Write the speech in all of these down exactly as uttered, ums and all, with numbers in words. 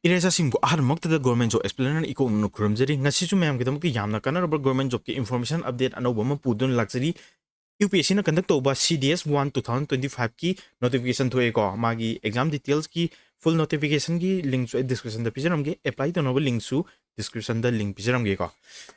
ꯏꯔꯩꯆꯥꯁꯤꯡꯕꯨ ꯑꯍꯥꯟꯕꯃꯛꯇꯗ Government Job Explainer ꯏꯀꯣꯛꯅꯅ ꯈꯨꯔꯨꯝꯖꯔꯤ꯫ ꯉꯁꯤꯁꯨ ꯃꯌꯥꯝꯒꯤꯗꯃꯛꯇ ꯌꯥꯝꯅ ꯀꯥꯟꯅꯔꯕ government jobꯀꯤ information update ꯑꯅꯧꯕ ꯑꯃ ꯄꯨꯗꯨꯅ ꯂꯥꯛꯆꯔꯤ꯫ UPSCꯅ conduct ꯇꯧꯕ CDS one two thousand twenty fiveꯀꯤ notification ꯊꯣꯛꯑꯦꯀꯣ꯫ ꯃꯥꯒꯤ exam detailsꯀꯤ full notificationꯒꯤ linkꯁꯨ ꯑꯩ descriptionꯗ ꯄꯤꯖꯔꯝꯒꯦ, apply ꯇꯧꯅꯕ linkꯁꯨ descriptionꯗ link ꯄꯤꯖꯔꯝꯒꯦꯀꯣ꯫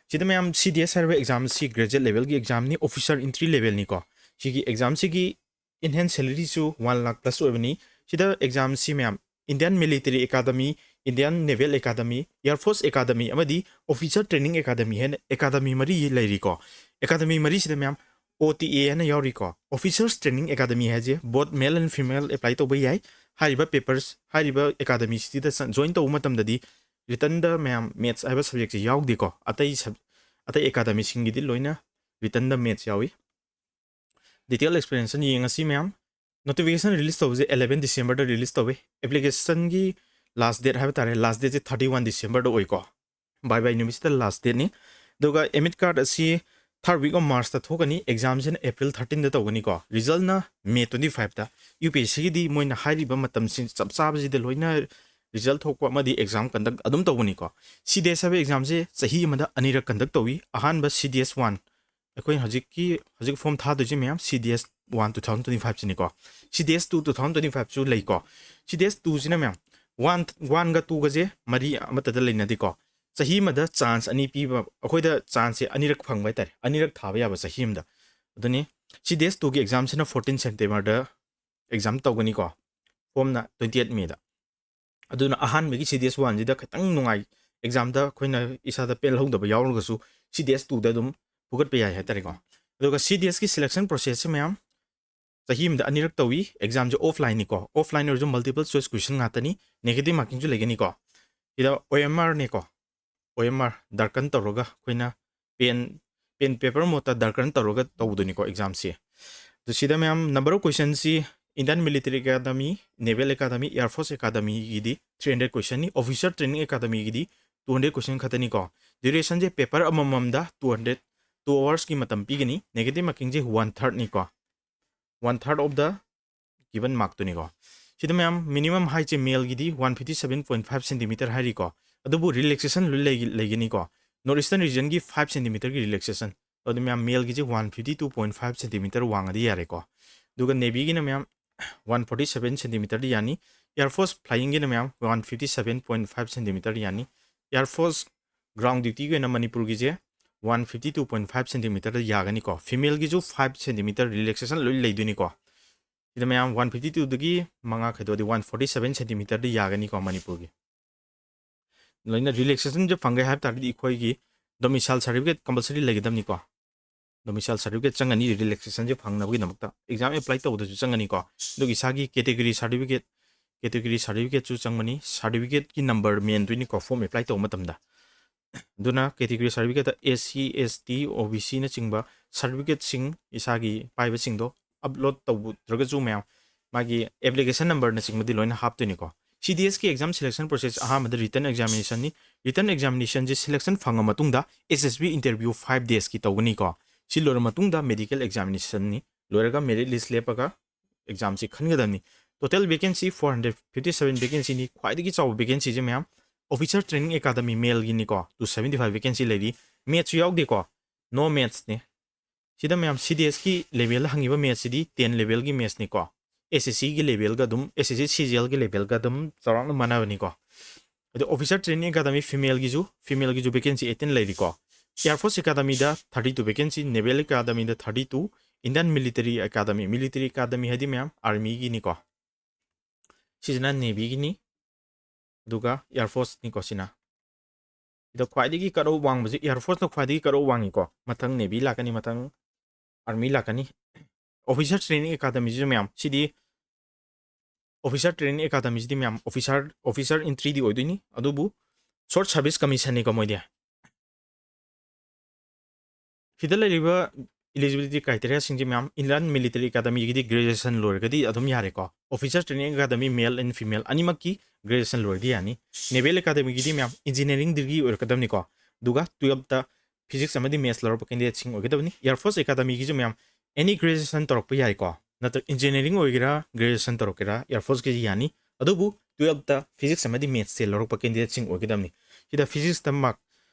ꯁꯤꯗ ꯃꯌꯥꯝ CDS ꯍꯥꯏꯔꯤꯕ examꯁꯤ graduate levelꯒꯤ examꯅꯤ, officer entry levelꯅꯤꯀꯣ꯫ ꯁꯤꯒꯤ examꯁꯤꯒꯤ in hand salaryꯁꯨ one lakh plus ꯑꯣꯏꯕꯅꯤ꯫ ꯁꯤꯗ examꯁꯤ ꯃꯌꯥꯝ Indian Military Academy, Indian Naval Academy, Air Force Academy ꯑꯃꯗꯤ Officer Training Academy ꯍꯥꯏꯅ academy ꯃꯔꯤ ꯂꯩꯔꯤꯀꯣ꯫ Academy ꯃꯔꯤꯁꯤꯗ ꯃꯌꯥꯝ OTA ꯍꯥꯏꯅ ꯌꯥꯎꯔꯤꯀꯣ꯫ Officers Training Academy ꯍꯥꯏꯁꯦ both male and female apply ꯇꯧꯕ ꯌꯥꯏ꯫ ꯍꯥꯏꯔꯤꯕ papers, ꯍꯥꯏꯔꯤꯕ academyꯁꯤꯗ join ꯇꯧꯕ ꯃꯇꯝꯗꯗꯤ writtenꯗ ꯃꯌꯥꯝ maths ꯍꯥꯏꯕ subjectꯁꯦ ꯌꯥꯎꯗꯦꯀꯣ꯫ ꯑꯇꯩ sub-, ꯑꯇꯩ academyꯁꯤꯡꯒꯤꯗꯤ ꯂꯣꯏꯅ writtenꯗ maths ꯌꯥꯎꯏ꯫ Detail explanation ꯌꯦꯡꯉꯁꯤ ꯃꯌꯥꯝ꯫ Notification release ꯇꯧꯕꯁꯦ eleven Decemberꯗ release ꯇꯧꯏ꯫ Applicationꯒꯤ last date ꯍꯥꯏꯕ ꯇꯥꯔꯦ, last dateꯁꯦ thirty one Decemberꯗ ꯑꯣꯏꯀꯣ꯫ ꯕꯥꯏ ꯕꯥꯏ ꯅꯨꯃꯤꯠꯁꯤꯗ last dateꯅꯤ꯫ ꯑꯗꯨꯒ admit card ꯑꯁꯤ third week of Marchꯇ ꯊꯣꯛꯀꯅꯤ꯫ Examꯁꯤꯅ April thirteenꯗ ꯇꯧꯒꯅꯤꯀꯣ꯫ Resultꯅ May twenty fiveꯇ꯫ UPSCꯒꯤꯗꯤ ꯃꯣꯏꯅ ꯍꯥꯏꯔꯤꯕ ꯃꯇꯝꯁꯤꯡ ꯆꯞ ꯆꯥꯕꯁꯤꯗ ꯂꯣꯏꯅ result ꯊꯣꯛꯄ ꯑꯃꯗꯤ exam conduct ꯑꯗꯨꯝ ꯇꯧꯕꯅꯤꯀꯣ꯫ CDS ꯍꯥꯏꯕ examꯁꯦ ꯆꯍꯤ ꯑꯃꯗ ꯑꯅꯤꯔꯛ conduct ꯇꯧꯏ꯫ ꯑꯍꯥꯟꯕ CDS one, ꯑꯩꯈꯣꯏꯅ ꯍꯧꯖꯤꯛꯀꯤ, ꯍꯧꯖꯤꯛ form ꯊꯥꯗꯣꯏꯁꯦ ꯃꯌꯥꯝ CDS one two thousand twenty fiveꯁꯤꯅꯤꯀꯣ꯫ CDS two two thousand twenty fiveꯁꯨ ꯂꯩꯀꯣ꯫ CDS twoꯁꯤꯅ ꯃꯌꯥꯝ one, oneꯒ twoꯒꯁꯦ ꯃꯔꯤ ꯑꯃꯠꯇꯗ ꯂꯩꯅꯗꯦꯀꯣ꯫ ꯆꯍꯤ ꯑꯃꯗ chance ꯑꯅꯤ ꯄꯤꯕ, ꯑꯩꯈꯣꯏꯗ chanceꯁꯦ ꯑꯅꯤꯔꯛ ꯐꯪꯕ ꯍꯥꯏꯇꯥꯔꯦ, ꯑꯅꯤꯔꯛ ꯊꯥꯕ ꯌꯥꯕ ꯆꯍꯤ ꯑꯃꯗ꯫ ꯑꯗꯨꯅꯤ CDS twoꯒꯤ examꯁꯤꯅ fourteen Septemberꯗ exam ꯇꯧꯒꯅꯤꯀꯣ, formꯅ twenty eight Mayꯗ꯫ ꯑꯗꯨꯅ ꯑꯍꯥꯟꯕꯒꯤ CDS oneꯁꯤꯗ ꯈꯤꯇꯪ ꯅꯨꯡꯉꯥꯏ, examꯗ ꯑꯩꯈꯣꯏꯅ ꯏꯁꯥꯗ ꯄꯦꯜꯍꯧꯗꯕ ꯌꯥꯎꯔꯒꯁꯨ CDS twoꯗ ꯑꯗꯨꯝ ꯐꯨꯒꯠꯄ ꯌꯥꯏ ꯍꯥꯏꯇꯥꯔꯦꯀꯣ꯫ ꯑꯗꯨꯒ CDSꯀꯤ selection processꯁꯦ ꯃꯌꯥꯝ ꯆꯍꯤ ꯑꯃꯗ ꯑꯅꯤꯔꯛ ꯇꯧꯏ꯫ Examꯁꯦ offlineꯅꯤꯀꯣ, offline ꯑꯣꯏꯔꯁꯨ multiple choice question ꯉꯥꯛꯇꯅꯤ, negative markingꯁꯨ ꯂꯩꯒꯅꯤꯀꯣ꯫ ꯁꯤꯗ OMRꯅꯦꯀꯣ, OMR darken ꯇꯧꯔꯒ ꯑꯩꯈꯣꯏꯅ pen, pen paper modeꯇ darken ꯇꯧꯔꯒ ꯇꯧꯗꯣꯏꯅꯤꯀꯣ examꯁꯦ꯫ ꯑꯗꯨ ꯁꯤꯗ ꯃꯌꯥꯝ number of questionꯁꯤ Indian Military Academy, Naval Academy, Air Force Academyꯒꯤꯗꯤ three hundred questionꯅꯤ, Officer Training Academyꯒꯤꯗꯤ two hundred question ꯈꯛꯇꯅꯤꯀꯣ꯫ Durationꯁꯦ paper ꯑꯃꯃꯝꯗ two hundred, two hoursꯀꯤ ꯃꯇꯝ ꯄꯤꯒꯅꯤ꯫ Negative markingꯁꯦ one thirdꯅꯤꯀꯣ, one third of the given markꯇꯨꯅꯤꯀꯣ꯫ ꯁꯤꯗ ꯃꯌꯥꯝ, ꯃꯤꯅꯤꯃꯝ ꯍꯥꯏꯠꯁꯦ ꯃꯦꯜꯒꯤꯗꯤ one fifty seven point five centimetre ꯍꯥꯏꯔꯤꯀꯣ, ꯑꯗꯨꯕꯨ ꯔꯤꯂꯦꯛꯁꯦꯁꯟ ꯂꯣꯏ ꯂꯩꯒꯅꯤꯀꯣ꯫ ꯅꯣꯔꯠ ꯏꯁꯇꯔꯟ ꯔꯤꯖꯟꯒꯤ ꯐꯥꯏꯚ ꯁꯦꯟꯇꯤꯃꯤꯇꯔꯒꯤ ꯔꯤꯂꯦꯛꯁꯦꯁꯟ, ꯑꯗꯨ ꯃꯌꯥꯝ, ꯃꯦꯜꯒꯤꯁꯦ one fifty two point five centimetre ꯋꯥꯡꯉꯗꯤ ꯌꯥꯔꯦꯀꯣ꯫ ꯑꯗꯨꯒ ꯅꯦꯚꯤꯒꯤꯅ ꯃꯌꯥꯝ ꯋꯥꯟ ꯐꯣꯔꯇꯤ ꯁꯚꯦꯟ ꯁꯦꯟꯇꯤꯃꯤꯇꯔꯗꯤ ꯌꯥꯅꯤ꯫ ꯑꯦꯌꯔ ꯐꯣꯔꯁ ꯐ꯭ꯂꯥꯏꯌꯤꯡꯒꯤꯅ ꯃꯌꯥꯝ one fifty seven point five centimetre ꯌꯥꯅꯤ꯫ ꯑꯦꯌꯔ ꯐꯣꯔꯁ ꯒ꯭ꯔꯥꯎꯟ ꯗ꯭ꯌꯨꯇꯤꯒꯤ ꯑꯣꯏꯅ ꯃꯅꯤꯄꯨꯔꯒꯤꯁꯦ one fifty two point five ꯁꯦꯟꯇꯤꯃꯤꯇꯔꯗ ꯌꯥꯒꯅꯤꯀꯣ꯫ ꯐꯤꯃꯦꯜꯒꯤꯁꯨ ꯐꯥꯏꯚ ꯁꯦꯟꯇꯤꯃꯤꯇꯔ ꯔꯤꯂꯦꯛꯁꯦꯁꯟ ꯂꯣꯏ ꯂꯩꯗꯣꯏꯅꯤꯀꯣ꯫ ꯁꯤꯗ ꯃꯌꯥꯝ ꯋꯥꯟ ꯐꯤꯐꯇꯤ ꯇꯨꯗꯒꯤ ꯃꯉꯥ ꯈꯥꯏꯗꯣꯛꯑꯗꯤ ꯋꯥꯟ ꯐꯣꯔꯇꯤ ꯁꯚꯦꯟ ꯁꯦꯟꯇꯤꯃꯤꯇꯔꯗ ꯌꯥꯒꯅꯤꯀꯣ ꯃꯅꯤꯄꯨꯔꯒꯤ꯫ ꯂꯣꯏꯅ ꯔꯤꯂꯦꯛꯁꯦꯁꯟꯁꯦ ꯐꯪꯒꯦ ꯍꯥꯏꯕ ꯇꯥꯔꯒꯗꯤ ꯑꯩꯈꯣꯏꯒꯤ ꯗꯣꯃꯤꯁꯥꯏꯜ ꯁꯥꯔꯇꯤꯐꯤꯀꯦꯠ ꯀꯝꯄꯜꯁꯔꯤ ꯂꯩꯒꯗꯕꯅꯤꯀꯣ꯫ ꯗꯣꯃꯤꯁꯥꯏꯜ ꯁꯥꯔꯇꯤꯐꯤꯀꯦꯠ ꯆꯪꯒꯅꯤ ꯔꯤꯂꯦꯛꯁꯦꯁꯟꯁꯦ ꯐꯪꯅꯕꯒꯤꯗꯃꯛꯇ꯫ ꯑꯦꯛꯖꯥꯝ ꯑꯦꯄ꯭ꯂꯥꯏ ꯇꯧꯕꯗꯁꯨ ꯆꯪꯒꯅꯤꯀꯣ꯫ ꯑꯗꯨꯒ ꯏꯁꯥꯒꯤ ꯀꯦꯇꯦꯒꯣꯔꯤ ꯁꯥꯔꯇꯤꯐꯤꯀꯦꯠ, ꯀꯦꯇꯦꯒꯣꯔꯤ ꯁꯥꯔꯇꯤꯐꯤꯀꯦꯠꯁꯨ ꯆꯪꯒꯅꯤ꯫ ꯁꯥꯔꯇꯤꯐꯤꯀꯦꯠꯀꯤ ꯅꯝꯕꯔ ꯃꯦꯟꯗꯣꯏꯅꯤꯀꯣ ꯐꯣꯔꯝ ꯑꯦꯄ꯭ꯂꯥꯏ ꯇꯧꯕ ꯃꯇꯝꯗ꯫ ꯑꯗꯨꯅ ꯀꯦꯇꯦꯒꯣꯔꯤ ꯁꯥꯔꯇꯤꯐꯤꯀꯦꯠꯇ ꯑꯦꯁ ꯁꯤ, ꯑꯦꯁ ꯇꯤ, ꯑꯣ ꯕꯤ ꯁꯤꯅꯆꯤꯡꯕ ꯁꯥꯔꯇꯤꯐꯤꯀꯦꯠꯁꯤꯡ ꯏꯁꯥꯒꯤ ꯄꯥꯏꯕꯁꯤꯡꯗꯣ ꯑꯞꯂꯣꯗ ꯇꯧꯗ꯭ꯔꯒꯁꯨ ꯃꯌꯥꯝ ꯃꯥꯒꯤ ꯑꯦꯄ꯭ꯂꯤꯀꯦꯁꯟ ꯅꯝꯕꯔꯅꯆꯤꯡꯕꯗꯤ ꯂꯣꯏꯅ ꯍꯥꯞꯇꯣꯏꯅꯤꯀꯣ꯫ ꯁꯤ ꯗꯤ ꯑꯦꯁꯀꯤ ꯑꯦꯛꯖꯥꯝ ꯁꯦꯂꯦꯛꯁꯟ ꯄ꯭ꯔꯣꯁꯦꯁ ꯑꯍꯥꯟꯕꯗ ꯔꯤꯇꯟ ꯑꯦꯛꯖꯥꯃꯤꯅꯦꯁꯟꯅꯤ꯫ ꯔꯤꯇꯟ ꯑꯦꯛꯖꯥꯃꯤꯅꯦꯁꯟꯁꯦ ꯁꯦꯂꯦꯛꯁꯟ ꯐꯪꯉ ꯃꯇꯨꯡꯗ S S B interview five ꯗꯦꯖꯀꯤ ꯇꯧꯒꯅꯤꯀꯣ꯫ ꯁꯤ ꯂꯣꯏꯔ ꯃꯇꯨꯡꯗ ꯃꯦꯗꯤꯀꯦꯜ ꯑꯦꯛꯖꯥꯃꯤꯅꯦꯁꯟꯅꯤ꯫ ꯂꯣꯏꯔꯒ ꯃꯦꯔꯤꯠ ꯂꯤꯁ ꯂꯦꯞꯄꯒ ꯑꯦꯛꯖꯥꯝꯁꯤ ꯈꯟꯒꯗꯕꯅꯤ꯫ Total vacancy four hundred fifty seven ꯚꯦꯀꯦꯟꯁꯤꯅꯤ꯫ ꯈ꯭ꯋꯥꯏꯗꯒꯤ ꯆꯥꯎꯕ ꯚꯦꯀꯦꯟꯁꯤꯁꯦ ꯃꯌꯥꯝ ꯑꯣꯐꯤꯁꯔ ꯇ꯭ꯔꯦꯅꯤꯡ ꯑꯦꯀꯥꯗꯃꯤ ꯃꯦꯜꯒꯤꯅꯤꯀꯣ, ꯇꯨ ꯁꯚꯦꯟꯇꯤ ꯐꯥꯏꯚ ꯚꯦꯀꯦꯟꯁꯤ ꯂꯩꯔꯤ꯫ ꯃꯦꯠꯁꯁꯨ ꯌꯥꯎꯗꯦꯀꯣ, ꯅꯣ ꯃꯦꯠꯁꯅꯤ꯫ ꯁꯤꯗ ꯃꯌꯥꯝ ꯁꯤ ꯗꯤ ꯑꯦꯁꯀꯤ ꯂꯦꯚꯦꯜꯗ ꯍꯪꯉꯤꯕ ꯃꯦꯠꯁꯁꯤꯗꯤ ꯇꯦꯟ ꯂꯦꯚꯦꯜꯒꯤ ꯃꯦꯠꯁꯅꯤꯀꯣ꯫ ꯑꯦꯁ ꯑꯦꯁ ꯁꯤꯒꯤ ꯂꯦꯚꯦꯜꯒ ꯑꯗꯨꯝ, ꯑꯦꯁ ꯑꯦꯁ ꯁꯤ ꯁꯤ ꯖꯤ ꯑꯦꯜꯒꯤ ꯂꯦꯚꯦꯜꯒ ꯑꯗꯨꯝ ꯆꯥꯎꯔꯥꯛꯅ ꯃꯥꯟꯅꯕꯅꯤꯀꯣ꯫ ꯑꯗꯣ ꯑꯣꯐꯤꯁꯔ ꯇ꯭ꯔꯦꯅꯤꯡ ꯑꯦꯀꯥꯗꯃꯤ ꯐꯤꯃꯦꯜꯒꯤꯁꯨ, ꯐꯤꯃꯦꯜꯒꯤꯁꯨ ꯚꯦꯀꯦꯟꯁꯤ ꯑꯩꯠꯇꯤꯟ ꯂꯩꯔꯤꯀꯣ꯫ ꯑꯦꯌꯔ ꯐꯣꯔꯁ ꯑꯦꯀꯥꯗꯃꯤꯗ ꯊꯥꯔꯇꯤ ꯇꯨ ꯚꯦꯀꯦꯟꯁꯤ, ꯅꯦꯚꯦꯜ ꯑꯦꯀꯥꯗꯃꯤꯗ thirty two, Indian military academy, military academy ꯍꯥꯏꯗꯤ ꯃꯌꯥꯝ ꯑꯥꯔꯃꯤꯒꯤꯅꯤꯀꯣ꯫ ꯁꯤꯁꯤꯅ ꯅꯦꯚꯤꯒꯤꯅꯤ, ꯑꯗꯨꯒ ꯑꯦꯌꯔ ꯐꯣꯔꯁꯅꯤꯀꯣ ꯁꯤꯅ꯫ ꯁꯤꯗ ꯈ꯭ꯋꯥꯏꯗꯒꯤ ꯀꯠ ꯑꯣꯐ ꯋꯥꯡꯕꯁꯤ ꯑꯦꯌꯔ ꯐꯣꯔꯁꯅ ꯈ꯭ꯋꯥꯏꯗꯒꯤ ꯀꯠ ꯑꯣꯐ ꯋꯥꯡꯉꯤꯀꯣ꯫ ꯃꯊꯪ ꯅꯦꯚꯤ ꯂꯥꯛꯀꯅꯤ, ꯃꯊꯪ ꯑꯥꯔꯃꯤ ꯂꯥꯛꯀꯅꯤ꯫ ꯑꯣꯐꯤꯁꯔ ꯇ꯭ꯔꯦꯅꯤꯡ ꯑꯦꯀꯥꯗꯃꯤꯁꯤꯁꯨ ꯃꯌꯥꯝ, ꯁꯤꯗꯤ ꯑꯣꯐꯤꯁꯔ ꯇ꯭ꯔꯦꯅꯤꯡ ꯑꯦꯀꯥꯗꯃꯤꯁꯤꯗꯤ ꯃꯌꯥꯝ ꯑꯣꯐꯤꯁꯔ, ꯑꯣꯐꯤꯁꯔ ꯑꯦꯟꯇ꯭ꯔꯤꯗꯤ ꯑꯣꯏꯗꯣꯏꯅꯤ, ꯑꯗꯨꯕꯨ ꯁꯣꯔꯠ ꯁꯥꯔꯚꯤꯁ ꯀꯃꯤꯁꯟꯅꯤꯀꯣ ꯃꯣꯏꯗꯤ꯫ ꯁꯤꯗ ꯂꯩꯔꯤꯕ ꯏꯂꯤꯖꯤꯕꯤꯂꯤꯇꯤ ꯀ꯭ꯔꯥꯏꯇꯦꯔꯤꯌꯥꯁꯤꯡꯁꯦ ꯃꯌꯥꯝ, ꯏꯟꯗꯤꯌꯟ ꯃꯤꯂꯤꯇꯔꯤ ꯑꯦꯀꯥꯗꯃꯤꯒꯤꯗꯤ ꯒ꯭ꯔꯦꯖꯨꯑꯦꯁꯟ ꯂꯣꯏꯔꯒꯗꯤ ꯑꯗꯨꯝ ꯌꯥꯔꯦꯀꯣ꯫ Officer training academy male and female ꯑꯅꯤꯃꯛꯀꯤ ꯒ꯭ꯔꯦꯖꯨꯑꯦꯁꯟ ꯂꯣꯏꯔꯗꯤ ꯌꯥꯅꯤ꯫ ꯅꯦꯚꯦꯜ ꯑꯦꯀꯥꯗꯃꯤꯒꯤꯗꯤ ꯃꯌꯥꯝ ꯏꯟꯖꯤꯅꯤꯌꯥꯔꯤꯡ ꯗꯤꯒ꯭ꯔꯤ ꯑꯣꯏꯔꯛꯀꯗꯕꯅꯤꯀꯣ꯫ ꯑꯗꯨꯒ ꯇꯨꯌꯦꯜꯞꯇ ꯐꯤꯖꯤꯛꯁ ꯑꯃꯗꯤ ꯃꯦꯠꯁ ꯂꯧꯔꯛꯄ ꯀꯦꯟꯗꯤꯗꯦꯠꯁꯤꯡ ꯑꯣꯏꯒꯗꯕꯅꯤ꯫ ꯑꯦꯌꯔ ꯐꯣꯔꯁ ꯑꯦꯀꯥꯗꯃꯤꯒꯤꯁꯨ ꯃꯌꯥꯝ ꯑꯦꯅꯤ ꯒ꯭ꯔꯦꯖꯨꯑꯦꯁꯟ ꯇꯧꯔꯛꯄ ꯌꯥꯏꯀꯣ꯫ ꯅꯠꯇ꯭ꯔꯒ ꯏꯟꯖꯤꯅꯤꯌꯥꯔꯤꯡ ꯑꯣꯏꯒꯦꯔꯥ, ꯒ꯭ꯔꯦꯖꯨꯑꯦꯁꯟ ꯇꯧꯔꯛꯀꯦꯔꯥ, ꯏꯌꯥꯔ ꯐꯣꯔꯁꯀꯤꯁꯤ ꯌꯥꯅꯤ꯫ ꯑꯗꯨꯕꯨ ꯇꯨꯌꯦꯜꯞꯇ ꯐꯤꯖꯤꯛꯁ ꯑꯃꯗꯤ ꯃꯦꯠꯁꯁꯦ ꯂꯧꯔꯛꯄ ꯀꯦꯟꯗꯤꯗꯦꯠꯁꯤꯡ ꯑꯣꯏꯒꯗꯕꯅꯤ꯫ ꯁꯤꯗ ꯐꯤꯖꯤꯛꯁꯇ ꯃꯥꯔꯛ,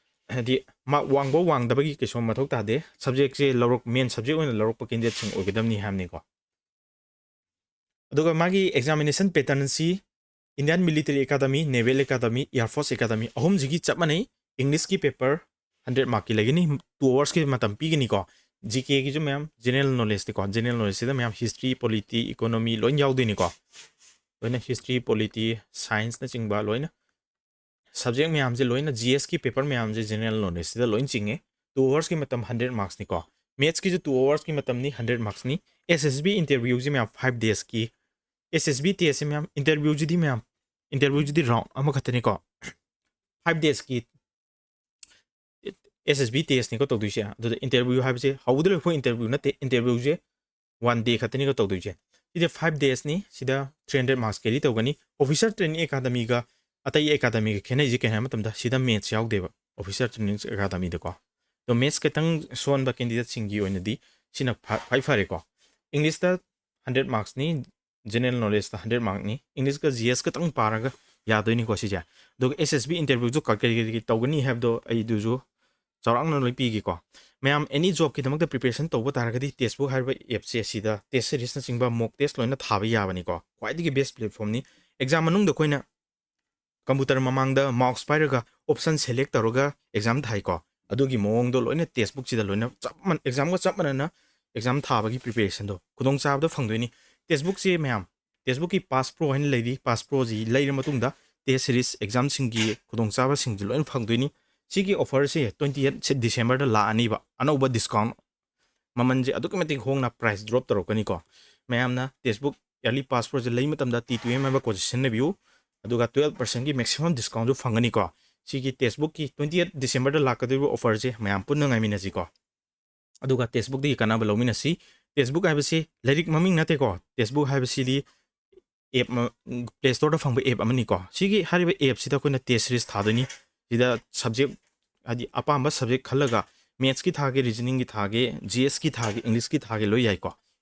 ꯍꯥꯏꯗꯤ ꯃꯥꯔꯛ ꯋꯥꯡꯕ ꯋꯥꯡꯗꯕꯒꯤ ꯀꯩꯁꯨ ꯃꯊꯧ ꯇꯥꯗꯦ꯫ ꯁꯕꯖꯦꯛꯁꯦ ꯂꯧꯔꯛ-, ꯃꯦꯟ ꯁꯕꯖꯦꯛ ꯑꯣꯏꯅ ꯂꯧꯔꯛꯄ ꯀꯦꯟꯗꯤꯗꯦꯠꯁꯤꯡ ꯑꯣꯏꯒꯗꯕꯅꯤ ꯍꯥꯏꯕꯅꯤꯀꯣ꯫ ꯑꯗꯨꯒ ꯃꯥꯒꯤ ꯑꯦꯛꯖꯥꯃꯤꯅꯦꯁꯟ ꯄꯦꯇꯔꯟꯁꯤ Indian Military Academy, Naval Academy, Air Force Academy ꯑꯍꯨꯝꯁꯤꯒꯤ ꯆꯞ ꯃꯥꯟꯅꯩ꯫ ꯏꯪꯂꯤꯁꯀꯤ ꯄꯦꯄꯔ ꯍꯟꯗ꯭ꯔꯦꯠ ꯃꯥꯔꯛꯀꯤ ꯂꯩꯒꯅꯤ, ꯇꯨ ꯑꯋꯥꯔꯁꯀꯤ ꯃꯇꯝ ꯄꯤꯒꯅꯤꯀꯣ꯫ ꯖꯤ ꯀꯦꯒꯤꯁꯨ ꯃꯌꯥꯝ, ꯖꯦꯅꯔꯦꯜ ꯅꯣꯂꯦꯖꯇꯤꯀꯣ, ꯖꯦꯅꯔꯦꯜ ꯅꯣꯂꯦꯖꯁꯤꯗ ꯃꯌꯥꯝ ꯍꯤꯁꯇ꯭ꯔꯤ, ꯄꯣꯂꯤꯇꯤ, ꯏꯀꯣꯅꯣꯃꯤ ꯂꯣꯏꯅ ꯌꯥꯎꯗꯣꯏꯅꯤꯀꯣ꯫ ꯂꯣꯏꯅ ꯍꯤꯁꯇ꯭ꯔꯤ, ꯄꯣꯂꯤꯇꯤ, ꯁꯥꯏꯟꯁꯅꯆꯤꯡꯕ ꯂꯣꯏꯅ ꯁꯕꯖꯦꯛ ꯃꯌꯥꯝꯁꯦ ꯂꯣꯏꯅ, ꯖꯤ ꯑꯦꯁꯀꯤ ꯄꯦꯄꯔ ꯃꯌꯥꯝꯁꯦ ꯖꯦꯅꯔꯦꯜ ꯅꯣꯂꯦꯖꯁꯤꯗ ꯂꯣꯏꯅ ꯆꯤꯡꯉꯦ꯫ ꯇꯨ ꯑꯋꯥꯔꯁꯀꯤ ꯃꯇꯝ ꯍꯟꯗ꯭ꯔꯦꯠ ꯃꯥꯔꯛꯁꯅꯤꯀꯣ꯫ ꯃꯦꯠꯁꯀꯤꯁꯨ ꯇꯨ ꯑꯋꯥꯔꯁꯀꯤ ꯃꯇꯝꯅꯤ, ꯍꯟꯗ꯭ꯔꯦꯠ ꯃꯥꯔꯛꯁꯅꯤ꯫ ꯑꯦꯁ ꯑꯦꯁ ꯕꯤ ꯏꯟꯇꯔꯚ꯭ꯌꯨꯁꯤ ꯃꯌꯥꯝ ꯐꯥꯏꯚ ꯗꯦꯖꯀꯤ, ꯑꯦꯁ ꯑꯦꯁ ꯕꯤ ꯇꯦꯁꯁꯤ ꯃꯌꯥꯝ ꯏꯟꯇꯔꯚ꯭ꯌꯨꯁꯤꯗꯤ ꯃꯌꯥꯝ, ꯏꯟꯇꯔꯚ꯭ꯌꯨꯁꯤꯗꯤ ꯔꯥꯎꯟ ꯑꯃꯈꯛꯇꯅꯤꯀꯣ꯫ ꯐꯥꯏꯚ ꯗꯦꯖꯀꯤ ꯑꯦꯁ ꯑꯦꯁ ꯕꯤ ꯇꯦꯁꯅꯤꯀꯣ ꯇꯧꯗꯣꯏꯁꯦ꯫ ꯑꯗꯨꯗ ꯏꯟꯇꯔꯚ꯭ꯌꯨ ꯍꯥꯏꯕꯁꯦ ꯍꯧꯕꯗ ꯂꯣꯏꯐꯥꯎ ꯏꯟꯇꯔꯚ꯭ꯌꯨ ꯅꯠꯇꯦ, ꯏꯟꯇꯔꯚ꯭ꯌꯨꯁꯦ ꯋꯥꯟ ꯗꯦ ꯈꯛꯇꯅꯤꯀꯣ ꯇꯧꯗꯣꯏꯁꯦ꯫ ꯁꯤꯗꯤ ꯐꯥꯏꯚ ꯗꯦꯖꯅꯤ, ꯁꯤꯗ ꯊ꯭ꯔꯤ ꯍꯟꯗ꯭ꯔꯦꯠ ꯃꯥꯔꯛꯁ ꯀꯦꯔꯤ ꯇꯧꯒꯅꯤ꯫ ꯑꯣꯐꯤꯁꯔ ꯇ꯭ꯔꯦꯅꯤꯡ ꯑꯦꯀꯥꯗꯃꯤꯒ ꯑꯇꯩ ꯑꯦꯀꯥꯗꯃꯤꯒ ꯈꯦꯠꯅꯩꯁꯦ ꯀꯩ ꯍꯥꯏꯕ ꯃꯇꯝꯗ ꯁꯤꯗ ꯃꯦꯠꯁ ꯌꯥꯎꯗꯦꯕ ꯑꯣꯐꯤꯁꯔ ꯇ꯭ꯔꯦꯅꯤꯡ ꯑꯦꯀꯥꯗꯃꯤꯗꯀꯣ꯫ ꯑꯗꯣ ꯃꯦꯠꯁ ꯈꯤꯇꯪ ꯁꯣꯟꯕ ꯀꯦꯟꯗꯤꯗꯦꯠꯁꯤꯡꯒꯤ ꯑꯣꯏꯅꯗꯤ ꯁꯤꯅ ꯐ-, ꯈ꯭ꯋꯥꯏ ꯐꯔꯦꯀꯣ꯫ ꯏꯪꯂꯤꯁꯇ ꯍꯟꯗ꯭ꯔꯦꯠ ꯃꯥꯔꯛꯁꯅꯤ, ꯖꯦꯅꯔꯦꯜ ꯅꯣꯂꯦꯖꯇ ꯍꯟꯗ꯭ꯔꯦꯠ ꯃꯥꯔꯛꯅꯤ, ꯏꯪꯂꯤꯁꯀ ꯖꯤ ꯑꯦꯁ ꯈꯛꯇꯪ ꯄꯥꯔꯒ ꯌꯥꯗꯣꯏꯅꯤꯀꯣ ꯁꯤꯁꯦ꯫ ꯑꯗꯨꯒ ꯑꯦꯁ ꯑꯦꯁ ꯕꯤ ꯏꯟꯇꯔꯚ꯭ꯌꯨꯁꯨ ꯀ-, ꯀꯔꯤ ꯀꯔꯤ ꯇꯧꯒꯅꯤ ꯍꯥꯏꯕꯗꯣ ꯑꯩꯗꯨꯁꯨ ꯆꯥꯎꯔꯥꯛꯅ ꯂꯣꯏ ꯄꯤꯒꯦꯀꯣ꯫ ꯃꯌꯥꯝ ꯑꯦꯅꯤ ꯖꯣꯕꯀꯤꯗꯃꯛꯇ ꯄ꯭ꯔꯤꯄꯦꯔꯦꯁꯟ ꯇꯧꯕ ꯇꯥꯔꯒꯗꯤ ꯇꯦꯛꯁꯕꯨꯛ ꯍꯥꯏꯔꯤꯕ ꯑꯦꯞꯁꯦ ꯁꯤꯗ ꯇꯦꯁ ꯁꯤꯔꯤꯁꯅꯆꯤꯡꯕ ꯃꯣꯛ ꯇꯦꯁ ꯂꯣꯏꯅ ꯊꯥꯕ ꯌꯥꯕꯅꯤꯀꯣ꯫ ꯈ꯭ꯋꯥꯏꯗꯒꯤ ꯕꯦꯁ ꯄ꯭ꯂꯦꯠꯐꯣꯝꯅꯤ꯫ ꯑꯦꯛꯖꯥꯝ ꯃꯅꯨꯡꯗ ꯑꯩꯈꯣꯏꯅ ꯀꯝꯄ꯭ꯌꯨꯇꯔ ꯃꯃꯥꯡꯗ ꯃꯥꯎꯁ ꯄꯥꯏꯔꯒ ꯑꯣꯞꯁꯟ ꯁꯦꯂꯦꯛ ꯇꯧꯔꯒ ꯑꯦꯛꯖꯥꯝ ꯊꯥꯏꯀꯣ꯫ ꯑꯗꯨꯒꯤ ꯃꯑꯣꯡꯗꯣ ꯂꯣꯏꯅ ꯇꯦꯛꯁꯕꯨꯛꯁꯤꯗ ꯂꯣꯏꯅ ꯆꯞ ꯃꯥꯟ-, ꯑꯦꯛꯖꯥꯝꯒ ꯆꯞ ꯃꯥꯟꯅꯅ ꯑꯦꯛꯖꯥꯝ ꯊꯥꯕꯒꯤ ꯄ꯭ꯔꯤꯄꯦꯔꯦꯁꯟꯗꯣ ꯈꯨꯗꯣꯡꯆꯥꯕꯗꯣ ꯐꯪꯗꯣꯏꯅꯤ꯫ ꯇꯦꯛꯁꯕꯨꯛꯁꯤ ꯃꯌꯥꯝ, ꯇꯦꯛꯁꯕꯨꯛꯀꯤ ꯄꯥꯁ ꯄ꯭ꯔꯣ ꯍꯥꯏꯅ ꯂꯩꯔꯤ, ꯄꯥꯁ ꯄ꯭ꯔꯣꯁꯤ ꯂꯩꯔ ꯃꯇꯨꯡꯗ ꯇꯦꯁ ꯁꯤꯔꯤꯁ ꯑꯦꯛꯖꯥꯝꯁꯤꯡꯒꯤ ꯈꯨꯗꯣꯡꯆꯥꯕꯁꯤꯡꯁꯤ ꯂꯣꯏꯅ ꯐꯪꯗꯣꯏꯅꯤ꯫ ꯁꯤꯒꯤ ꯑꯣꯐꯔꯁꯤ ꯇ꯭ꯋꯦꯟꯇꯤ ꯑꯩꯠ ꯗꯤꯁꯦꯝꯕꯔꯗ ꯂꯥꯛꯑꯅꯤꯕ, ꯑꯅꯧꯕ ꯗꯤꯁꯀꯥꯎꯟ ꯃꯃꯜꯁꯦ ꯑꯗꯨꯛꯀꯤ ꯃꯇꯤꯛ ꯍꯣꯡꯅ ꯄ꯭ꯔꯥꯏꯁ ꯗ꯭ꯔꯣꯞ ꯇꯧꯔꯛꯀꯅꯤꯀꯣ꯫ ꯃꯌꯥꯝꯅ ꯇꯦꯛꯁꯕꯨꯛ ꯏꯌꯥꯔꯂꯤ ꯄꯥꯁ ꯄ꯭ꯔꯣꯁꯦ ꯂꯩ ꯃꯇꯝꯗ ꯇꯤ ꯇꯨ ꯑꯦꯝ ꯍꯥꯏꯕ ꯀꯣꯗꯁꯦ ꯁꯤꯖꯤꯟꯅꯕꯤꯌꯨ, ꯑꯗꯨꯒ ꯇꯨꯌꯦꯜꯞ ꯄꯥꯔꯁꯦꯟꯒꯤ ꯃꯦꯛꯁꯤꯃꯝ ꯗꯤꯁꯀꯥꯎꯟꯁꯨ ꯐꯪꯒꯅꯤꯀꯣ꯫ ꯁꯤꯒꯤ ꯇꯦꯛꯁꯕꯨꯛꯀꯤ ꯇ꯭ꯋꯦꯟꯇꯤ ꯑꯩꯠ ꯗꯤꯁꯦꯝꯕꯔꯗ ꯂꯥꯛꯀꯗꯧꯔꯤꯕ ꯑꯣꯐꯔꯁꯦ ꯃꯌꯥꯝ ꯄꯨꯟꯅ ꯉꯥꯏꯃꯤꯟꯅꯁꯤꯀꯣ꯫ ꯑꯗꯨꯒ ꯇꯦꯛꯁꯕꯨꯛꯇꯒꯤ ꯀꯥꯟꯅꯕ ꯂꯧꯃꯤꯟꯅꯁꯤ꯫ ꯇꯦꯛꯁꯕꯨꯛ ꯍꯥꯏꯕꯁꯤ ꯂꯥꯏꯔꯤꯛ ꯃꯃꯤꯡ ꯅꯠꯇꯦꯀꯣ, ꯇꯦꯛꯁꯕꯨꯛ ꯍꯥꯏꯕꯁꯤꯗꯤ ꯑꯦꯞ ꯑꯃ, ꯄ꯭ꯂꯦ ꯁ꯭ꯇꯣꯔꯗ ꯐꯪꯕ ꯑꯦꯞ ꯑꯃꯅꯤꯀꯣ꯫ ꯁꯤꯒꯤ ꯍꯥꯏꯔꯤꯕ ꯑꯦꯞꯁꯤꯗ ꯑꯩꯈꯣꯏꯅ ꯇꯦꯁ ꯁꯤꯔꯤꯁ ꯊꯥꯗꯣꯏꯅꯤ꯫ ꯁꯤꯗ ꯁꯕꯖꯦꯛ, ꯍꯥꯏꯗꯤ ꯑꯄꯥꯝꯕ ꯁꯕꯖꯦꯛ ꯈꯜꯂꯒ ꯃꯦꯠꯁꯀꯤ ꯊꯥꯒꯦ, ꯔꯤꯖꯅꯤꯡꯒꯤ ꯊꯥꯒꯦ, ꯖꯤ ꯑꯦꯁꯀꯤ ꯊꯥꯒꯦ, ꯏꯪꯂꯤꯁꯀꯤ ꯊꯥꯒꯦ ꯂꯣꯏ ꯌꯥꯏꯀꯣ꯫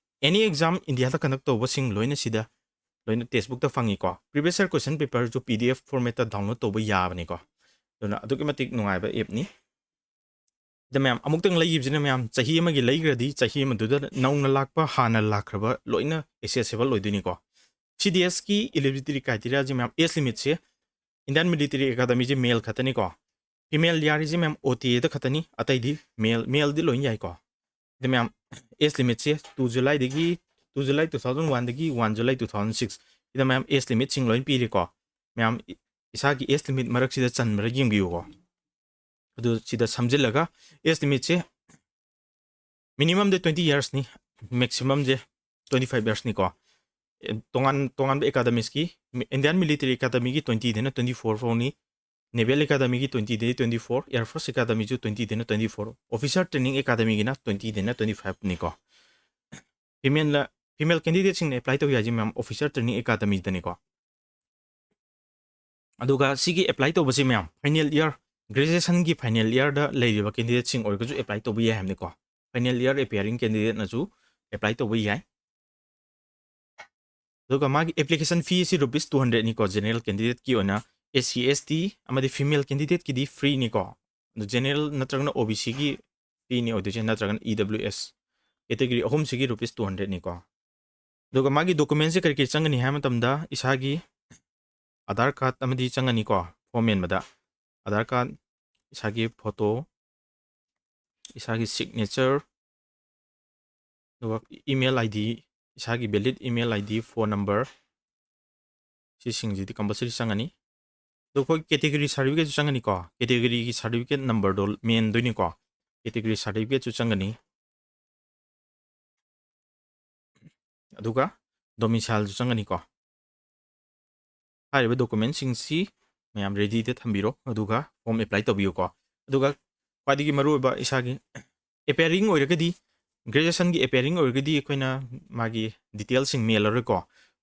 ꯑꯦꯅꯤ ꯑꯦꯛꯖꯥꯝ ꯏꯟꯗꯤꯌꯥꯗ ꯀꯟꯗꯛ ꯇꯧꯕꯁꯤꯡ ꯂꯣꯏꯅ ꯁꯤꯗ ꯂꯣꯏꯅ ꯇꯦꯛꯁ ꯕꯨꯛꯇ ꯐꯪꯉꯤꯀꯣ꯫ ꯄ꯭ꯔꯤꯚꯤꯌꯁ ꯏꯌꯔ ꯀꯣꯏꯁꯟ ꯄꯦꯄꯔꯁꯨ ꯄꯤ ꯗꯤ ꯑꯦꯐ ꯐꯣꯔꯃꯦꯠꯇ ꯗꯥꯎꯟꯂꯣꯗ ꯇꯧꯕ ꯌꯥꯕꯅꯤꯀꯣ꯫ ꯑꯗꯨꯅ ꯑꯗꯨꯛꯀꯤ ꯃꯇꯤꯛ ꯅꯨꯡꯉꯥꯏꯕ ꯑꯦꯞꯅꯤ꯫ ꯑꯗ ꯃꯌꯥꯝ, ꯑꯃꯨꯛꯇꯪ ꯂꯩꯈꯤꯕꯁꯤꯅ ꯃꯌꯥꯝ, ꯆꯍꯤ ꯑꯃꯒꯤ ꯂꯩꯈ꯭ꯔꯗꯤ ꯆꯍꯤ ꯑꯃꯗꯨꯗ ꯅꯧꯅ ꯂꯥꯛꯄ, ꯍꯥꯟꯅ ꯂꯥꯛꯈ꯭ꯔꯕ ꯂꯣꯏꯅ ꯑꯦꯛꯁꯦꯁꯤꯕꯜ ꯑꯣꯏꯗꯣꯏꯅꯤꯀꯣ꯫ ꯁꯤ ꯗꯤ ꯑꯦꯁꯀꯤ eligibility criteriaꯁꯦ ꯃꯌꯥꯝ, ꯑꯦꯖ ꯂꯤꯃꯤꯠꯁꯦ ꯏꯟꯗꯤꯌꯥꯟ ꯃꯤꯂꯤꯇꯔꯤ ꯑꯦꯀꯥꯗꯃꯤꯁꯦ ꯃꯦꯜ ꯈꯛꯇꯅꯤꯀꯣ꯫ ꯐꯤꯃꯦꯜ ꯌꯥꯔꯤꯁꯦ ꯃꯌꯥꯝ ꯑꯣ ꯇꯤ ꯑꯦꯗ ꯈꯛꯇꯅꯤ, ꯑꯇꯩꯗꯤ ꯃꯦꯜ, ꯃꯦꯜꯗꯤ ꯂꯣꯏꯅ ꯌꯥꯏꯀꯣ꯫ ꯑꯗ ꯃꯌꯥꯝ, ꯑꯦꯖ ꯂꯤꯃꯤꯠꯁꯦ ꯇꯨ ꯖꯨꯂꯥꯏꯗꯒꯤ, ꯇꯨ ꯖꯨꯂꯥꯏ ꯇꯨ ꯊꯥꯎꯖꯟ ꯋꯥꯟꯗꯒꯤ one July two thousand six, ꯁꯤꯗ ꯃꯌꯥꯝ ꯑꯦꯖ ꯂꯤꯃꯤꯠꯁꯤꯡ ꯂꯣꯏꯅ ꯄꯤꯔꯤꯀꯣ꯫ ꯃꯌꯥꯝ ꯏ-, ꯏꯁꯥꯒꯤ ꯑꯦꯖ ꯂꯤꯃꯤꯠ ꯃꯔꯛꯁꯤꯗ ꯆꯟꯕ꯭ꯔꯥ ꯌꯦꯡꯕꯤꯌꯨꯀꯣ꯫ ꯑꯗꯨ ꯁꯤꯗ ꯁꯝꯖꯤꯜꯂꯒ ꯑꯦꯖ ꯂꯤꯃꯤꯠꯁꯦ ꯃꯤꯅꯤꯃꯝꯗ ꯇ꯭ꯋꯦꯟꯇꯤ ꯏꯌꯔꯁꯅꯤ, ꯃꯦꯛꯁꯤꯃꯝꯁꯦ ꯇ꯭ꯋꯦꯟꯇꯤ ꯐꯥꯏꯚ ꯏꯌꯔꯁꯅꯤꯀꯣ꯫ ꯑꯦ, ꯇꯣꯉꯥꯟ ꯇꯣꯉꯥꯟꯕ ꯑꯦꯀꯥꯗꯃꯤꯁꯀꯤ, ꯏꯟꯗꯤꯌꯥꯟ ꯃꯤꯂꯤꯇꯔꯤ ꯑꯦꯀꯥꯗꯃꯤꯒꯤ ꯇ꯭ꯋꯦꯟꯇꯤꯗꯩꯅ ꯇ꯭ꯋꯦꯟꯇꯤ ꯐꯣꯔ ꯐꯥꯎꯅꯤ, ꯅꯦꯚꯦꯜ ꯑꯦꯀꯥꯗꯃꯤꯒꯤ ꯇ꯭ꯋꯦꯟꯇꯤꯗꯩ ꯇ꯭ꯋꯦꯟꯇꯤ ꯐꯣꯔ, ꯑꯦꯌꯔ ꯐꯣꯔꯁ ꯑꯦꯀꯥꯗꯃꯤꯁꯨ ꯇ꯭ꯋꯦꯟꯇꯤꯗꯩꯅ ꯇ꯭ꯋꯦꯟꯇꯤ ꯐꯣꯔ, ꯑꯣꯐꯤꯁꯥꯔ ꯇ꯭ꯔꯦꯅꯤꯡ ꯑꯦꯀꯥꯗꯃꯤꯒꯤꯅ ꯇ꯭ꯋꯦꯟꯇꯤꯗꯩꯅ ꯇ꯭ꯋꯦꯟꯇꯤ ꯐꯥꯏꯚꯅꯤꯀꯣ꯫ ꯐꯤꯃꯦꯜꯅ, ꯐꯤꯃꯦꯜ ꯀꯦꯟꯗꯤꯗꯦꯠꯁꯤꯡꯅ ꯑꯦꯄ꯭ꯂꯥꯏ ꯇꯧ ꯌꯥꯏꯁꯦ ꯃꯌꯥꯝ ꯑꯣꯐꯤꯁꯥꯔ ꯇ꯭ꯔꯦꯅꯤꯡ ꯑꯦꯀꯥꯗꯃꯤꯗꯅꯤꯀꯣ꯫ ꯑꯗꯨꯒ ꯁꯤꯒꯤ ꯑꯦꯄ꯭ꯂꯥꯏ ꯇꯧꯕꯁꯤ ꯃꯌꯥꯝ ꯐꯥꯏꯅꯦꯜ ꯏꯌꯔ, ꯒ꯭ꯔꯦꯖꯨꯑꯦꯁꯟꯒꯤ ꯐꯥꯏꯅꯦꯜ ꯏꯌꯔꯗ ꯂꯩꯔꯤꯕ ꯀꯦꯟꯗꯤꯗꯦꯠꯁꯤꯡ ꯑꯣꯏꯔꯒꯁꯨ ꯑꯦꯄ꯭ꯂꯥꯏ ꯇꯧꯕ ꯌꯥꯏ ꯍꯥꯏꯕꯅꯤꯀꯣ꯫ ꯐꯥꯏꯅꯦꯜ ꯏꯌꯔ ꯑꯦꯄꯤꯌꯥꯔꯤꯡ ꯀꯦꯟꯗꯤꯗꯦꯠꯅꯁꯨ ꯑꯦꯄ꯭ꯂꯥꯏ ꯇꯧꯕ ꯌꯥꯏ꯫ ꯑꯗꯨꯒ ꯃꯥꯒꯤ ꯑꯦꯄ꯭ꯂꯤꯀꯦꯁꯟ ꯐꯤ ꯑꯁꯤ ꯔꯨꯄꯤꯁ ꯇꯨ ꯍꯟꯗ꯭ꯔꯦꯗꯅꯤꯀꯣ, ꯖꯦꯅꯔꯦꯜ ꯀꯦꯟꯗꯤꯗꯦꯠꯀꯤ ꯑꯣꯏꯅ꯫ ꯑꯦꯁ ꯁꯤ, ꯑꯦꯁ ꯇꯤ ꯑꯃꯗꯤ ꯐꯤꯃꯦꯜ ꯀꯦꯟꯗꯤꯗꯦꯠꯀꯤꯗꯤ ꯐ꯭ꯔꯤꯅꯤꯀꯣ꯫ ꯑꯗꯣ ꯖꯦꯅꯔꯦꯜ ꯅꯠꯇ꯭ꯔꯒꯅ ꯑꯣ ꯕꯤ ꯁꯤꯒꯤ ꯐ꯭ꯔꯤꯅꯤ ꯑꯣꯏꯗꯣꯏꯁꯦ, ꯅꯠꯇ꯭ꯔꯒꯅ ꯏ ꯗꯕ꯭ꯂꯤꯎ ꯑꯦꯁ ꯀꯦꯇꯦꯒꯣꯔꯤ ꯑꯍꯨꯝꯁꯤꯒꯤ ꯔꯨꯄꯤꯁ ꯇꯨ ꯍꯟꯗ꯭ꯔꯦꯗꯅꯤꯀꯣ꯫ ꯑꯗꯨꯒ ꯃꯥꯒꯤ ꯗꯣꯀꯨꯃꯦꯟꯁꯦ ꯀꯔꯤ ꯀꯔꯤ ꯆꯪꯒꯅꯤ ꯍꯥꯏꯕ ꯃꯇꯝꯗ, ꯏꯁꯥꯒꯤ ꯑꯙꯥꯔ ꯀꯥꯔꯗ ꯑꯃꯗꯤ ꯆꯪꯒꯅꯤꯀꯣ, ꯐꯣꯔꯝ ꯃꯦꯟꯕꯗ꯫ ꯑꯙꯥꯔ ꯀꯥꯔꯗ, ꯏꯁꯥꯒꯤ ꯐꯣꯇꯣ, ꯏꯁꯥꯒꯤ ꯁꯤꯒꯅꯦꯆꯔ, ꯑꯗꯨꯒ ꯏꯃꯦꯜ ꯑꯥꯏ ꯗꯤ, ꯏꯁꯥꯒꯤ valid email I D, phone number, ꯁꯤꯁꯤꯡꯁꯤꯗꯤ ꯀꯝꯄꯜꯁꯔꯤ ꯆꯪꯒꯅꯤ꯫ ꯑꯗꯣ ꯑꯩꯈꯣꯏ ꯀꯦꯇꯦꯒꯣꯔꯤ ꯁꯥꯔꯇꯤꯐꯤꯀꯦꯠꯁꯨ ꯆꯪꯒꯅꯤꯀꯣ, ꯀꯦꯇꯦꯒꯣꯔꯤꯒꯤ ꯁꯥꯔꯇꯤꯐꯤꯀꯦꯠ ꯅꯝꯕꯔꯗꯣ ꯃꯦꯟꯗꯣꯏꯅꯤꯀꯣ, ꯀꯦꯇꯦꯒꯣꯔꯤ ꯁꯥꯔꯇꯤꯐꯤꯀꯦꯠꯁꯨ ꯆꯪꯒꯅꯤ꯫ ꯑꯗꯨꯒ ꯗꯣꯃꯤꯁꯥꯏꯜꯁꯨ ꯆꯪꯒꯅꯤꯀꯣ꯫ ꯍꯥꯏꯔꯤꯕ ꯗꯣꯀꯨꯃꯦꯟꯁꯤꯡꯁꯤ ꯃꯌꯥꯝ ꯔꯦꯗꯤꯗ ꯊꯝꯕꯤꯔꯣ, ꯑꯗꯨꯒ ꯐꯣꯔꯝ ꯑꯦꯄ꯭ꯂꯥꯏ ꯇꯧꯕꯤꯌꯨꯀꯣ꯫ ꯑꯗꯨꯒ ꯈ꯭ꯋꯥꯏꯗꯒꯤ ꯃꯔꯨꯑꯣꯏꯕ, ꯏꯁꯥꯒꯤ ꯑꯦꯄꯤꯌꯥꯔꯤꯡ ꯑꯣꯏꯔꯒꯗꯤ, ꯒ꯭ꯔꯦꯖꯨꯑꯦꯁꯟꯒꯤ ꯑꯦꯄꯤꯌꯥꯔꯤꯡ ꯑꯣꯏꯔꯒꯗꯤ ꯑꯩꯈꯣꯏꯅ ꯃꯥꯒꯤ ꯗꯤꯇꯦꯜꯁꯤꯡ ꯃꯦꯜꯂꯔꯣꯏꯀꯣ꯫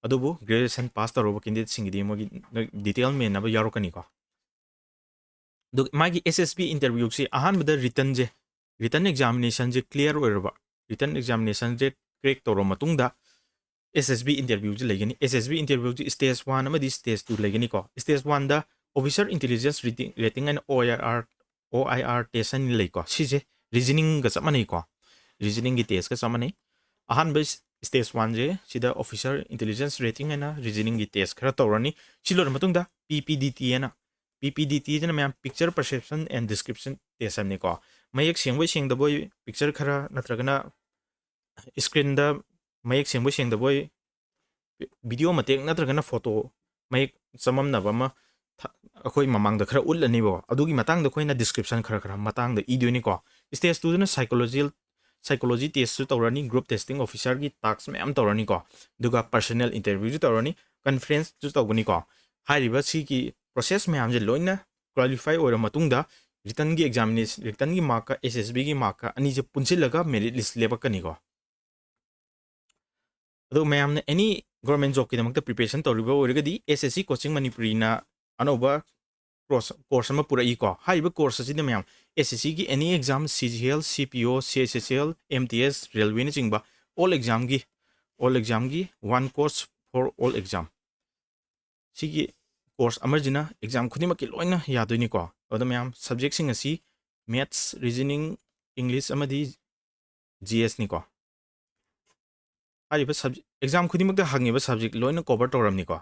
ꯑꯗꯨꯕꯨ ꯒ꯭ꯔꯦꯖꯨꯑꯦꯁꯟ ꯄꯥꯁ ꯇꯧꯔꯕ ꯀꯦꯟꯗꯤꯗꯦꯠꯁꯤꯡꯒꯤꯗꯤ ꯃꯣꯏꯒꯤ ꯗꯤꯇꯦꯜ ꯃꯦꯟꯅꯕ ꯌꯥꯎꯔꯛꯀꯅꯤꯀꯣ꯫ ꯑꯗꯨꯒ ꯃꯥꯒꯤ ꯑꯦꯁ ꯑꯦꯁ ꯕꯤ ꯏꯟꯇꯔꯚ꯭ꯌꯨꯁꯤ ꯑꯍꯥꯟꯕꯗ ꯔꯤꯇꯟꯁꯦ, ꯔꯤꯇꯟ ꯑꯦꯛꯖꯥꯃꯤꯅꯦꯁꯟꯁꯦ ꯀ꯭ꯂꯤꯌꯥꯔ ꯑꯣꯏꯔꯕ, ꯔꯤꯇꯟ ꯑꯦꯛꯖꯥꯃꯤꯅꯦꯁꯟꯁꯦ crack ꯇꯧꯔꯕ ꯃꯇꯨꯡꯗ S S B interview ꯁꯤ ꯂꯩꯒꯅꯤ꯫ S S B interview ꯁꯤ stage one ꯑꯃꯗꯤ stage two ꯂꯩꯒꯅꯤꯀꯣ꯫ Stage one ꯗ officer intelligence rating, rating ꯍꯥꯏꯅ O I R, O I R test ꯍꯥꯏꯅ ꯂꯩꯀꯣ꯫ ꯁꯤꯁꯦ reasoning ꯒ ꯆꯞ ꯃꯥꯟꯅꯩꯀꯣ꯫ Reasoning ꯒꯤ test ꯀ ꯆꯞ ꯃꯥꯟꯅꯩ꯫ ꯑꯍꯥꯟꯕ stage one ꯁꯦ ꯁꯤꯗ officer intelligence rating ꯍꯥꯏꯅ reasoning ꯒꯤ test ꯈꯔ ꯇꯧꯔꯅꯤ꯫ ꯁꯤ ꯂꯣꯏꯔ ꯃꯇꯨꯡꯗ P P D T ꯍꯥꯏꯅ, P P D T ꯁꯤꯅ ꯃꯌꯥꯝ picture perception and description test ꯍꯥꯏꯕꯅꯤꯀꯣ꯫ ꯃꯌꯦꯛ ꯁꯦꯡꯕꯣꯏ ꯁꯦꯡꯗꯕꯣꯏ picture ꯈꯔ ꯅꯠꯇ꯭ꯔꯒꯅ screen ꯗ ꯃꯌꯦꯛ ꯁꯦꯡꯕꯣꯏ ꯁꯦꯡꯗꯕꯣꯏ video ꯃꯇꯦꯛ ꯅꯠꯇ꯭ꯔꯒꯅ photo ꯃꯌꯦꯛ ꯆꯃꯝꯅꯕ ꯑꯃ ꯊ-, ꯑꯩꯈꯣꯏ ꯃꯃꯥꯡꯗ ꯈꯔ ꯎꯠꯂꯅꯤꯕꯀꯣ꯫ ꯑꯗꯨꯒꯤ ꯃꯇꯥꯡꯗ ꯑꯩꯈꯣꯏꯅ description ꯈꯔ ꯈꯔ ꯃꯇꯥꯡꯗ ꯏꯗꯣꯏꯅꯤꯀꯣ꯫ Stage two ꯗꯅ psychological, psychology test ꯁꯨ ꯇꯧꯔꯅꯤ, group testing officer ꯒꯤ task ꯃꯌꯥꯝ ꯇꯧꯔꯅꯤꯀꯣ꯫ ꯑꯗꯨꯒ personal interview ꯁꯨ ꯇꯧꯔꯅꯤ, conference ꯁꯨ ꯇꯧꯒꯅꯤꯀꯣ꯫ ꯍꯥꯏꯔꯤꯕ ꯁꯤꯒꯤ process ꯃꯌꯥꯝꯁꯦ ꯂꯣꯏꯅ qualify ꯑꯣꯏꯔ ꯃꯇꯨꯡꯗ written ꯒꯤ examination, written ꯒꯤ mark ꯀ S S B ꯒꯤ mark ꯀ ꯑꯅꯤꯁꯦ ꯄꯨꯟꯁꯤꯜꯂꯒ merit list ꯂꯦꯞꯄꯛꯀꯅꯤꯀꯣ꯫ ꯑꯗꯣ ꯃꯌꯥꯝꯅ any government job ꯀꯤꯗꯃꯛꯇ preparation ꯇꯧꯔꯤꯕ ꯑꯣꯏꯔꯒꯗꯤ S S C Coaching ꯃꯅꯤꯄꯨꯔꯤꯅ ꯑꯅꯧꯕ course, course ꯑꯃ ꯄꯨꯔꯛꯏꯀꯣ꯫ ꯍꯥꯏꯔꯤꯕ course ꯑꯁꯤꯗ ꯃꯌꯥꯝ S S C ꯒꯤ any exam, C G L, C P O, C H S L, M T S, railway ꯅꯆꯤꯡꯕ all exam ꯒꯤ, all exam ꯒꯤ one course for all exam, ꯁꯤꯒꯤ course ꯑꯃꯁꯤꯅ exam ꯈꯨꯗꯤꯡꯃꯛꯀꯤ ꯂꯣꯏꯅ ꯌꯥꯗꯣꯏꯅꯤꯀꯣ꯫ ꯑꯗꯣ ꯃꯌꯥꯝ subject ꯁꯤꯡ ꯑꯁꯤ maths, reasoning, English ꯑꯃꯗꯤ G S ꯅꯤꯀꯣ꯫ ꯍꯥꯏꯔꯤꯕ subject, exam ꯈꯨꯗꯤꯡꯃꯛꯇ ꯍꯪꯉꯤꯕ subject ꯂꯣꯏꯅ cover ꯇꯧꯔꯝꯅꯤꯀꯣ꯫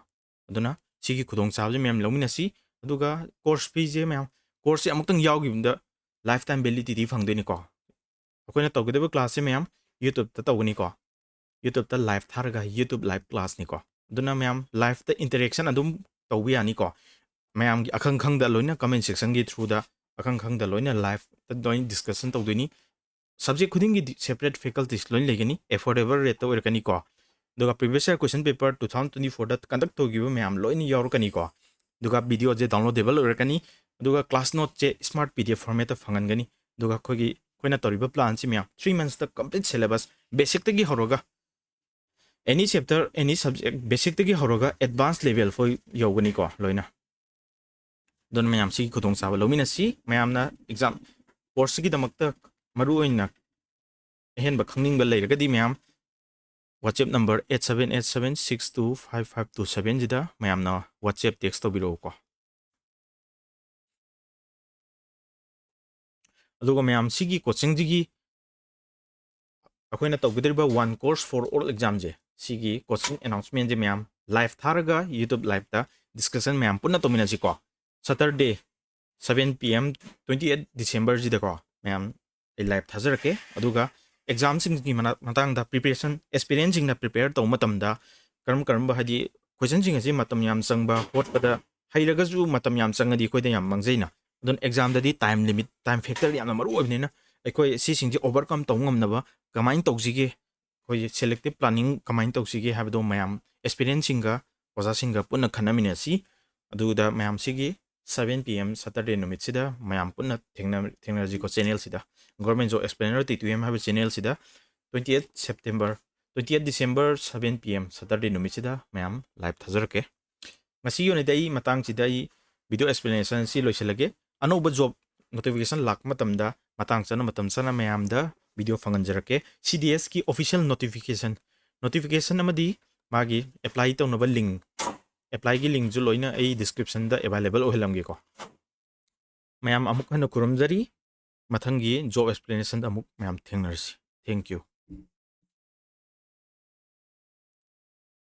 ꯑꯗꯨꯅ ꯁꯤꯒꯤ ꯈꯨꯗꯣꯡꯆꯥꯕꯁꯦ ꯃꯌꯥꯝ ꯂꯧꯃꯤꯟꯅꯁꯤ꯫ ꯑꯗꯨꯒ course fee ꯁꯦ ꯃꯌꯥꯝ, course ꯁꯦ ꯑꯃꯨꯛꯇꯪ ꯌꯥꯎꯈꯤꯕꯗ lifetime validity ꯐꯪꯗꯣꯏꯅꯤꯀꯣ꯫ ꯑꯩꯈꯣꯏꯅ ꯇꯧꯒꯗꯕ class ꯁꯦ ꯃꯌꯥꯝ YouTube ꯇ ꯇꯧꯒꯅꯤꯀꯣ꯫ YouTube ꯇ live ꯊꯥꯔꯒ YouTube live class ꯅꯤꯀꯣ꯫ ꯑꯗꯨꯅ ꯃꯌꯥꯝ live ꯇ interaction ꯑꯗꯨꯝ ꯇꯧꯕ ꯌꯥꯅꯤꯀꯣ꯫ ꯃꯌꯥꯝꯒꯤ ꯑꯈꯪ ꯈꯪꯗ ꯂꯣꯏꯅ comment section ꯒꯤ through ꯗ ꯑꯈꯪ ꯈꯪꯗ ꯂꯣꯏꯅ live ꯇ ꯂꯣꯏꯅ discussion ꯇꯧꯗꯣꯏꯅꯤ꯫ Subject ꯈꯨꯗꯤꯡꯒꯤ ꯗꯤ-, separate faculties ꯂꯣꯏꯅ ꯂꯩꯒꯅꯤ꯫ Affordable rate ꯇ ꯑꯣꯏꯔꯛꯀꯅꯤꯀꯣ꯫ ꯑꯗꯨꯒ previous year question paper two thousand twenty four ꯗ conduct ꯇꯧꯈꯤꯕ ꯃꯌꯥꯝ ꯂꯣꯏꯅ ꯌꯥꯎꯔꯛꯀꯅꯤꯀꯣ꯫ ꯑꯗꯨꯒ video ꯁꯦ downloadable ꯑꯣꯏꯔꯛꯀꯅꯤ꯫ ꯑꯗꯨꯒ class note ꯁꯦ smart P D F format ꯇ ꯐꯪꯍꯟꯒꯅꯤ꯫ ꯑꯗꯨꯒ ꯑꯩꯈꯣꯏꯒꯤ, ꯑꯩꯈꯣꯏꯅ ꯇꯧꯔꯤꯕ plan ꯁꯤ ꯃꯌꯥꯝ three months ꯇ complete syllabus, basic ꯇꯒꯤ ꯍꯧꯔꯒ any chapter, any subject, basic ꯇꯒꯤ ꯍꯧꯔꯒ advance level ꯐꯥꯎ ꯌꯧꯒꯅꯤꯀꯣ ꯂꯣꯏꯅ꯫ ꯑꯗꯨꯅ ꯃꯌꯥꯝ ꯁꯤꯒꯤ ꯈꯨꯗꯣꯡꯆꯥꯕ ꯂꯧꯃꯤꯟꯅꯁꯤ꯫ ꯃꯌꯥꯝꯅ exam course ꯁꯤꯒꯤꯗꯃꯛꯇ ꯃꯔꯨꯑꯣꯏꯅ ꯑꯍꯦꯟꯕ ꯈꯪꯅꯤꯡꯕ ꯂꯩꯔꯒꯗꯤ ꯃꯌꯥꯝ WhatsApp number eight seven eight seven six two five five two seven ꯁꯤꯗ ꯃꯌꯥꯝꯅ WhatsApp text ꯇꯧꯕꯤꯔꯛꯎꯀꯣ꯫ ꯑꯗꯨꯒ ꯃꯌꯥꯝ, ꯁꯤꯒꯤ coachingꯁꯤꯒꯤ ꯑꯩꯈꯣꯏꯅ ꯇꯧꯒꯗꯧꯔꯤꯕ One Course for All examꯁꯦ, ꯁꯤꯒꯤ coaching announcementꯁꯦ ꯃꯌꯥꯝ live ꯊꯥꯔꯒ YouTube liveꯇ discussion ꯃꯌꯥꯝ ꯄꯨꯟꯅ ꯇꯧꯃꯤꯟꯅꯁꯤꯀꯣ꯫ Saturday seven P M twenty eight Decemberꯁꯤꯗꯀꯣ ꯃꯌꯥꯝ ꯑꯩ live ꯊꯥꯖꯔꯛꯀꯦ꯫ ꯑꯗꯨꯒ examꯁꯤꯡꯒꯤ ꯃꯅꯥ-, ꯃꯇꯥꯡꯗ preparation, aspirantꯁꯤꯡꯅ prepare ꯇꯧꯕ ꯃꯇꯝꯗ ꯀꯔꯝ ꯀꯔꯝꯕ, ꯍꯥꯏꯗꯤ questionꯁꯤꯡ ꯑꯁꯤ ꯃꯇꯝ ꯌꯥꯝ ꯆꯪꯕ, ꯍꯣꯠꯄꯗ ꯍꯩꯔꯒꯁꯨ ꯃꯇꯝ ꯌꯥꯝ ꯆꯪꯉꯗꯤ ꯑꯩꯈꯣꯏꯗ ꯌꯥꯝ ꯃꯥꯡꯖꯩꯅ꯫ ꯑꯗꯨꯅ examꯗꯗꯤ time limit, time factor ꯌꯥꯝꯅ ꯃꯔꯨ ꯑꯣꯏꯕꯅꯤꯅ ꯑꯩꯈꯣꯏ ꯁꯤꯁꯤꯡꯁꯦ overcome ꯇꯧꯕ ꯉꯝꯅꯕ ꯀꯃꯥꯏꯅ ꯇꯧꯁꯤꯒꯦ, ꯑꯩꯈꯣꯏꯒꯤ selective planning ꯀꯃꯥꯏꯅ ꯇꯧꯁꯤꯒꯦ ꯍꯥꯏꯕꯗꯣ ꯃꯌꯥꯝ aspirantꯁꯤꯡꯒ ꯑꯣꯖꯥꯁꯤꯡꯒ ꯄꯨꯟꯅ ꯈꯟꯅꯃꯤꯟꯅꯁꯤ꯫ ꯑꯗꯨꯗ ꯃꯌꯥꯝ ꯁꯤꯒꯤ seven P M Saturday ꯅꯨꯃꯤꯠꯁꯤꯗ ꯃꯌꯥꯝ ꯄꯨꯟꯅ ꯊꯦꯡꯅ-, ꯊꯦꯡꯅꯔꯁꯤꯀꯣ channelꯁꯤꯗ, Government Job Explainer T two M ꯍꯥꯏꯕ channelꯁꯤꯗ twenty eight September, twenty eight December seven P M Saturday ꯅꯨꯃꯤꯠꯁꯤꯗ ꯃꯌꯥꯝ live ꯊꯥꯖꯔꯛꯀꯦ꯫ ꯉꯁꯤꯒꯤ ꯑꯣꯏꯅꯗꯤ ꯑꯩ ꯃꯇꯥꯡꯁꯤꯗ ꯑꯩ video explanation ꯑꯁꯤ ꯂꯣꯏꯁꯤꯜꯂꯒꯦ꯫ ꯑꯅꯧꯕ job notification ꯂꯥꯛꯄ ꯃꯇꯝꯗ ꯃꯇꯥꯡ ꯆꯥꯅ ꯃꯇꯝ ꯆꯥꯅ ꯃꯌꯥꯝꯗ video ꯐꯪꯍꯟꯖꯔꯛꯀꯦ꯫ CDSꯀꯤ official notification, notification ꯑꯃꯗꯤ ꯃꯥꯒꯤ apply ꯇꯧꯅꯕ link, applyꯒꯤ linkꯁꯨ ꯂꯣꯏꯅ ꯑꯩ descriptionꯗ available ꯑꯣꯏꯍꯜꯂꯝꯒꯦꯀꯣ꯫ ꯃꯌꯥꯝ ꯑꯃꯨꯛ ꯍꯟꯅ ꯈꯨꯔꯨꯝꯖꯔꯤ꯫ ꯃꯊꯪꯒꯤ job explanationꯗ ꯑꯃꯨꯛ ꯃꯌꯥꯝ ꯊꯦꯡꯅꯔꯁꯤ꯫ Thank you꯫